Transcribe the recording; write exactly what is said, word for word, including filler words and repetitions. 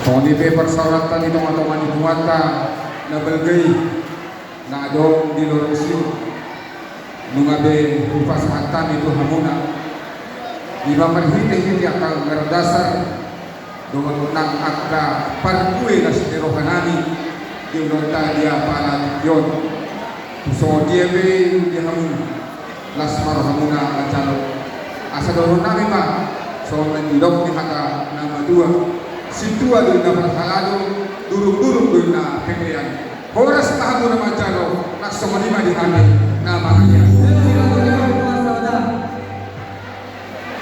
Songon i pe parsaoranta di tongatonga ni punguanta na balga i na adong di lorong Sion. Nunga be hupasahat hami tu hamuna, i ma marhitehite angka anggaran dasar dohot nang angka parbue las ni roha nami di ulaonta di apala tingki on. Songon dia pe di hamuna, las ma rohamuna manjalo. Asa dohonon nami ma songon na nidok ni hata na matua: Sintua do inna parhalado, durungdurung do inna pelean. Horas ma hamuna manjalo, nang songon i ma di hami na mangalean.